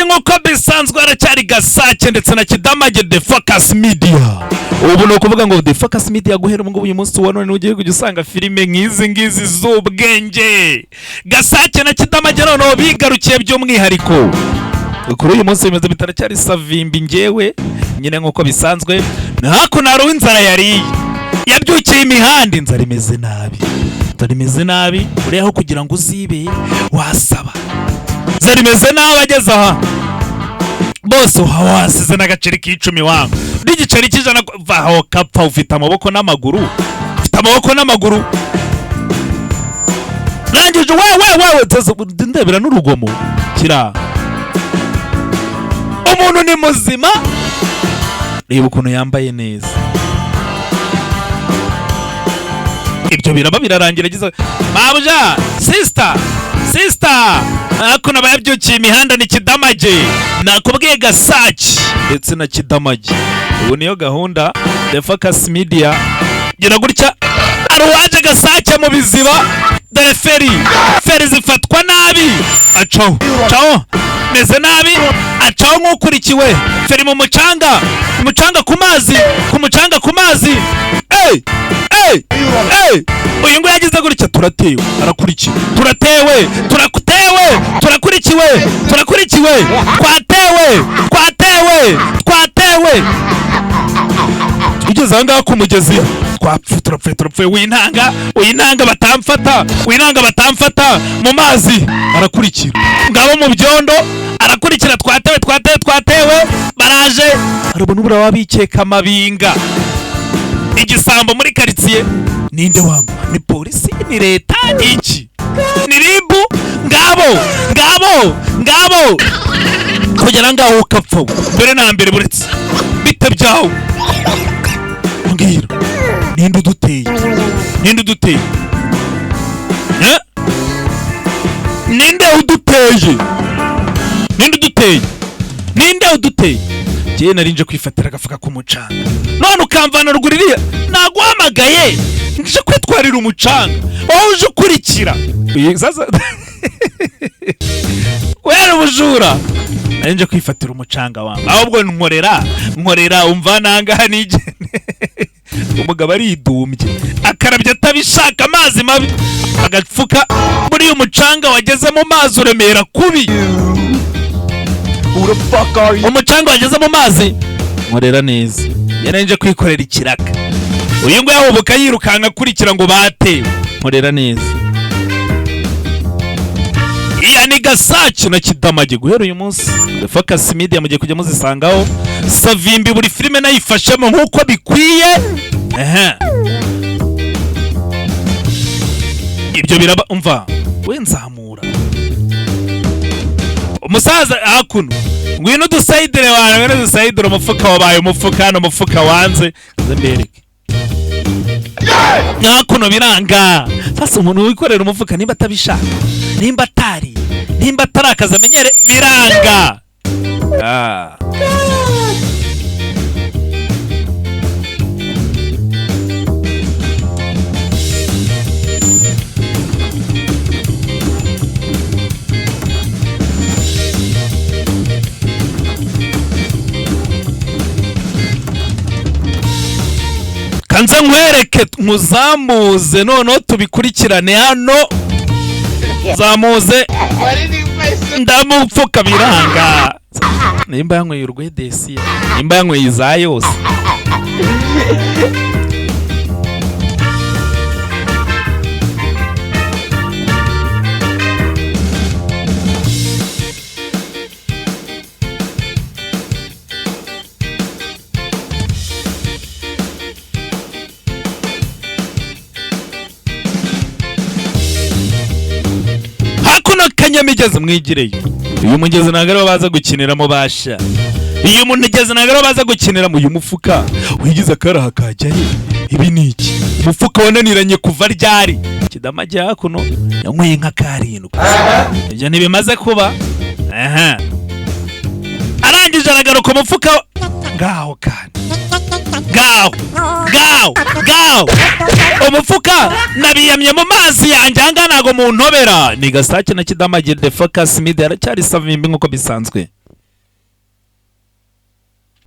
Nk'uko bisanzwe, haracyari Gasake ndetse na Kidamage, The Focus Media. Ubu ni ukuvuga ngo The Focus Media guhera ubu ngubu, uyu munsi wa none, ugiye kujya usanga filime nk'izi ngizi z'ubwenge. Gasake na Kidamage noneho bigarukiye by'umwihariko kuri uyu munsi. Bimeze bitaracyari Savimbi. Ngewe nyine nk'uko bisanzwe, hakuno hari uw'inzara yariye, yabyukiye imihanda, inzara imeze nabi, inzara imeze nabi. Uriya aho kugira ngo uzibe wasaba, inzara imeze nabi. Ageze aha bose wasize n'agaceri k'icumi wangu n'igiceri cy'ijana, vaho kapfa. Ufite amaboko n'amaguru, ufite amaboko n'amaguru. Rangije we we we, ndebera n'urugomo kira. Umuntu ni muzima, reba ukuntu yambaye neza. Ibyo biraba birarangira, agize mabuja, sister, sister. Hakuno aba yabyukiye imihanda ni Kidamage. Nakubwiye Gasaki ndetse na Kidamage, ubu niyo gahunda. The Focus Media gira gutya, hari uwaje Gasake mu biziba. Dore feri, feri zifatwa nabi, acaho, caho meze nabi, acaho nk'ukurikiwe. Feri mu mucanga, umucanga ku mazi, ku mucanga, ku mazi. Ey ey ey, uyu nguyu yagize gutya, turatewe, arakurikiwe, turatewe, turatewe, turakurikiwe, turakurikiwe, twatewe, twatewe, twatewe. Tugeze aha ngaha ku mugezi, twapfu, turapfuye, turapfuye. Wintanga, wintanga batamfata, wintanga batamfata. Mu mazi arakurikira, ngabo mu byondo arakurikira. Twatewe, twatewe, twatewe, baraje. Harabona ubura wabikeka amabinga, igisambo muri karitsiye. Ninde wangu? Ni polisi? Ni leta? Ni iki? Ni RIB? Ngabo, ngabo, ngabo, kugera ngaho ukapfa. Mbere na mbere, buretse bite byawe, mbwira, ninde uduteye? Ninde uduteye? Eh? Ninde uduteye? Ninde uduteye? Ninde uduteye? Njyewe nari nje kwifatira agafuka k'umucanga, none ukamvana ruguru iriya. Naguhamagaye nje kwitwarira umucanga, wowe uje ukurikira. Sasa kubera ubujura, nari nje kwifatira umucanga wawe, ahubwo nkorera, nkorera, umva nangaha nigene. Umugabo aridumbye, akarabya atabishaka amazi mabi, agapfuka. Buriya umucanga wageze mu mazi uremera kubi. Who the fuck are you? Umucanga wageze mu mazi, nkorera neza. Yari nje kwikorera ikiraka, uyu nguyu ahubuka yirukanka akurikira ngo batewe. Nkorera neza. Iya ni Gasake na Kidamage. Guhera uyu munsi, The Focus Media mugiye kujya muzisangaho Savimbi, buri filime nayifashemo nk'uko bikwiye. Ehe, ibyo biraba. Umva we, nzamura umusaza hakuno, ngwino udusayidire wawe, ngwino udusayidire. Umufuka wabaye umufuka hano, umufuka wanze. Nze mbereke hakuno biranga. Sasa umuntu wikorera umufuka, nimba atabishaka, nimba atari, nimba atarakaza amenyere, biranga. Ah. Kanze nkwereke, nkuzamuze, noneho tubikurikirane hano. Zamuze, ndamupfuka biranga. Nimba yanyweye urwedesiya, nimba yanyweye iza yose. Hakuno kanyamigezi, mwigireyo. Uyu mugezi ntabwo ariwo baza gukiniramo basha, uyu mugezi ntabwo ariwo baza gukiniramo. Uyu mufuka wigize akaraha kajya he? Ibi ni iki? Umufuka wananiranye kuva ryari? Kidamage hakuno yanyweye nka karindwi, ibyo ntibimaze kuba. Aha, arangije aragaruka, umufuka ngaho kandi, ngaho, ngaho, ngaho umufuka nabiyamye mu mazi yanjye. Ahangaha ntabwo muntobera. Ni Gasake na Kidamage, The Focus Media, aracyari Savimbi nk'uko bisanzwe.